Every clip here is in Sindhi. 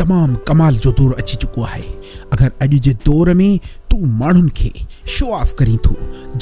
تمام ڪمال جو دور اچي چڪو آهي. اگر اڄ جي دور ۾ تون ماڻهن کي شو آف ڪرين ٿو،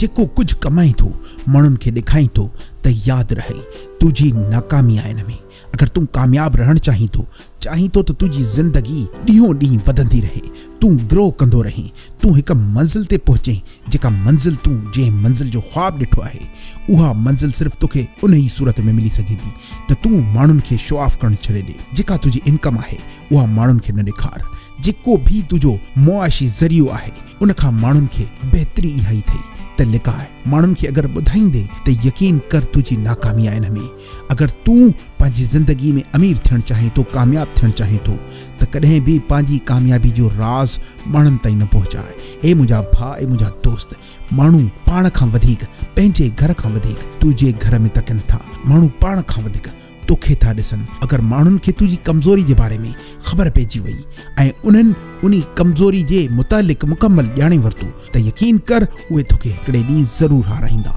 جيڪو ڪجهه ڪمائين ٿو ماڻهن کي ڏيکائين ٿو ته ياد رهي تنهنجي ناڪامي آهي ان ۾. اگر تون ڪامياب رهڻ چاهين ٿو، چاهين ٿو ته تنهنجي زندگي ڏينهون ڏينهن وڌندي رهي، تون گرو ڪندو رهين، تون هڪ منزل تي پهچين جيڪا منزل تون جنهن منزل جو خواب ڏٺو آهي، اها منزل صرف توکي ان ئي صورت ۾ ملي سگهي ٿي ته تون ماڻهن کي شو آف ڪرڻ ڇڏي ڏي. جيڪا تنهنجي انڪم آهي اها ماڻهن کي نه ڏيکار. جيڪو به تنهنجو معاشي ذريعو آهي ان کان ماڻهن کي بهتري اها ئي ٿئي ته لڪاء. ماڻهن کي اگر ٻڌائيندين ته يقين ڪر تنهنجي ناڪامي آهي ان ۾. اگر تون پنهنجي زندگي ۾ امير ٿيڻ چاهين ٿو، ڪامياب ٿيڻ چاهين ٿو ته ڪڏهن به پنهنجي ڪاميابي جو راز ماڻهن تائين نه پهچاء. اي منهنجا ڀاء، اي منهنجا دوست، ماڻهو پاڻ کان وڌيڪ، پنهنجي گهر کان وڌيڪ تنهنجي گهر ۾ تڪن ٿا. ماڻهو پاڻ کان وڌيڪ توکي ٿا ڏسن. اگر ماڻهن کي تنهنجي ڪمزوري جي باري ۾ خبر پئجي وئي ۽ انهن انهي ڪمزوري جي متعلق مڪمل ڄاڻي ورتو ته يقين ڪر اهي توکي هڪڙي ڏينهن ضرور هارائيندا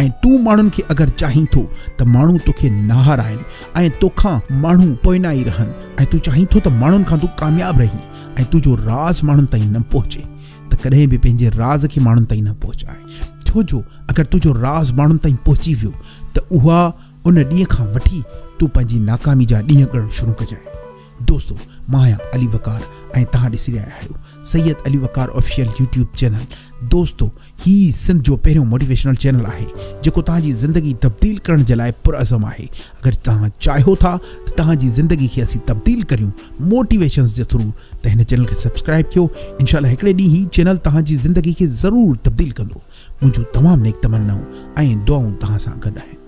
۽ تون ماڻهن کي اگر چاهين ٿو ته ماڻهو توکي نه هارائن ۽ توکان ماڻهو پوئنا ئي رهن ۽ تون چاهين ٿو ته ماڻهن کان تون ڪامياب رهين ۽ تنهنجو راز ماڻهن تائين نه پهچي ته ڪڏهن به پنهنجي راز کي ماڻهن تائين نه پهچاء ڇو جو اگر تنهنجو راز ماڻهن تائين پهچي ويو ته اها ان ڏينهن کان وٺي تون پنهنجي ناڪامي جا ڏينهن ڳڻڻ شروع ڪجانء. دوستو مان آهيان علي وقار ۽ توهان ڏسي رهيا آهيو Syed Ali Waqar official YouTube channel. دوستو هي سنڌ جو پهريون موٽيويشنل چينل آهي جيڪو توهان جي زندگي تبديل ڪرڻ جي لاء پرعزم آهي. اگر توهان چاهيو ٿا ته توهان جي زندگي کي اسين تبديل ڪريون موٽيويشنز جي ٿرو ته هن چينل کي سبسڪرائب ڪيو انشاء الله هڪڙي ڏينهن هي چينل توهان جي زندگي کي ضرور تبديل ڪندو. منهنجون تمام نيڪ تمنائون ۽ دعائون توهان سان گڏ آهن.